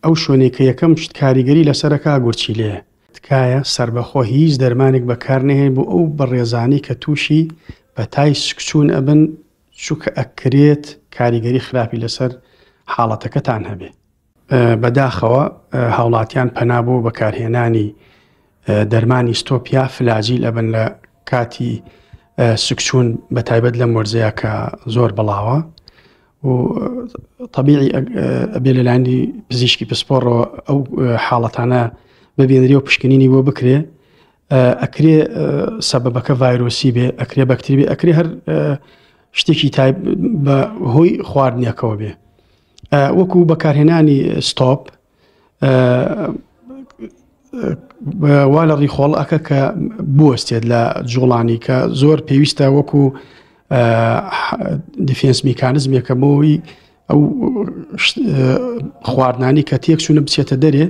ئەو شوێنەی کە یەکەم شت کاریگەری لەسەرەکە گورچیلەیە. تکایە سەربەخۆ هیچ دەرمانێک بەکارنەهێن بۆ ئەو بەڕێزانەی کە تووشی پەتای سکچوون ئەبن چوکە ئەکرێت کاریگەری خراپی لەسەر حاڵەتەکەتان هەبێ. بەداخەوە هاوڵاتیان پەنا بۆ بەکارهێنانی دەرمانی ستۆپ یا فلاجیل ئەبن لە کاتی سکچوون بە تایبەت لەم وەرزەیە کە زۆر بڵاوە و طبیعی ئەبێ لەلایەنی پزیشکی پسپۆڕەوە ئەو حاڵەتانە ببینرێ و پشکنینی بۆ بکرێ ئەکرێ سەبەبەکە ڤایرۆسی بێ ئەکرێ بەکتری بێ ئەکرێ هەر شتێکی تایب بە هۆی خواردنێکەوە بێ وەکو بەکارهێنانی ستۆپ وا لە ڕیخۆڵ ئەکە کە بوەستێت لە جوڵانی کە زۆر پێویستە وەکو دیفێنس میکانزمێکە بۆی ئەو خواردنانی کە تێک چوونە بچێتە دەرێ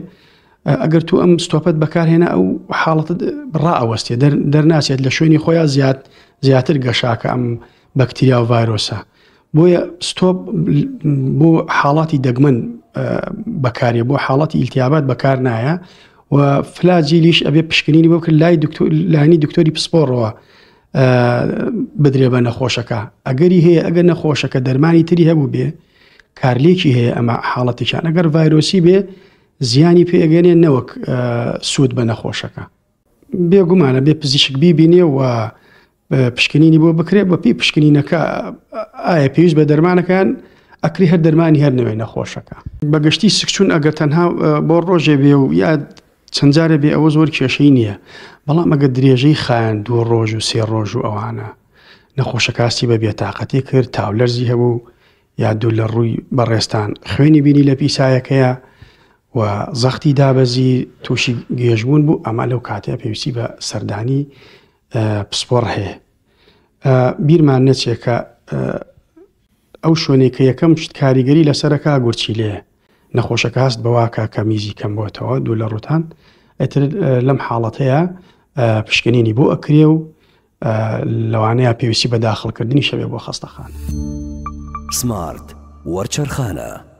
ئەگەر تو ئەم ستۆپەت بەکارهێنا ئەو حاڵەتە ڕائەوەستێ دەرناچێت لە شوێنی خۆیان زیاد زیاتر گەشاکە ئەم بەکتریا و ڤایرۆسە بۆیە ستۆپ بۆ حاڵاتی دەگمەن بەکارێ بۆ حاڵەتی ئیلتیابات بەکار نایە و فلاجیلیش ئەبێ پشکنینی بۆ کرد لای دکتۆر لانی دکتۆری پسپۆڕەوە بدرێ بە نەخۆشەکە ئەگەری هەیە ئەگەر نەخۆشەکە دەرمانی تری هەبوو بێ کارلێکی هەیە ئەمە حاڵەتێکیان ئەگەر ڤایرۆسی بێ زیانی پێگەێنێ نەوەک سوود بە نەخۆشەکە بێگومانە بێ پزیشک بیبینێ و پشکنینی بۆ بکرێت بە پێی پشکنینەکە ئایا پێویست بە دەرمانەکان ئەکری هەر دەرمانی هەر نەوێ نەخۆشەکە. بەگشتی سکچون ئەگەر تەنها بۆ ڕۆژێ بێ و یا چەند جارێ بێ ئەوە زۆر کێشەی نییە بەڵام ئەگەر درێژەی خایەن دوو ڕۆژ و سێ ڕۆژ و ئەوانە نەخۆشەکە هەستی بە بێتاقەتی کرد تاولەرزی هەبوو یا دوو لە ڕووی بەڕێزتان خوێنی بینی لە پیسایەکەیە و زەختی دابەزی تووشی گێژبوون بوو ئەمە لەو کاتەیە پێویستی بە سەردانی پسپۆڕ هەیە بیرمان نەچێت کە ئەو شوێنێک کە یەکەم شت کاریگەری لەسەرەکە گورچیلەیە نەخۆشەکە هەست بەواکە کە میزی کەم بۆتەوە دوو لە ڕوتان ئەتر لەم حاڵەتەیە پشکنینی بۆ ئەکرێ و لەوانەیە پێویستی بە داخڵکردنی شەوێ بۆ خەستەخان. سمارت وەرچەرخانە.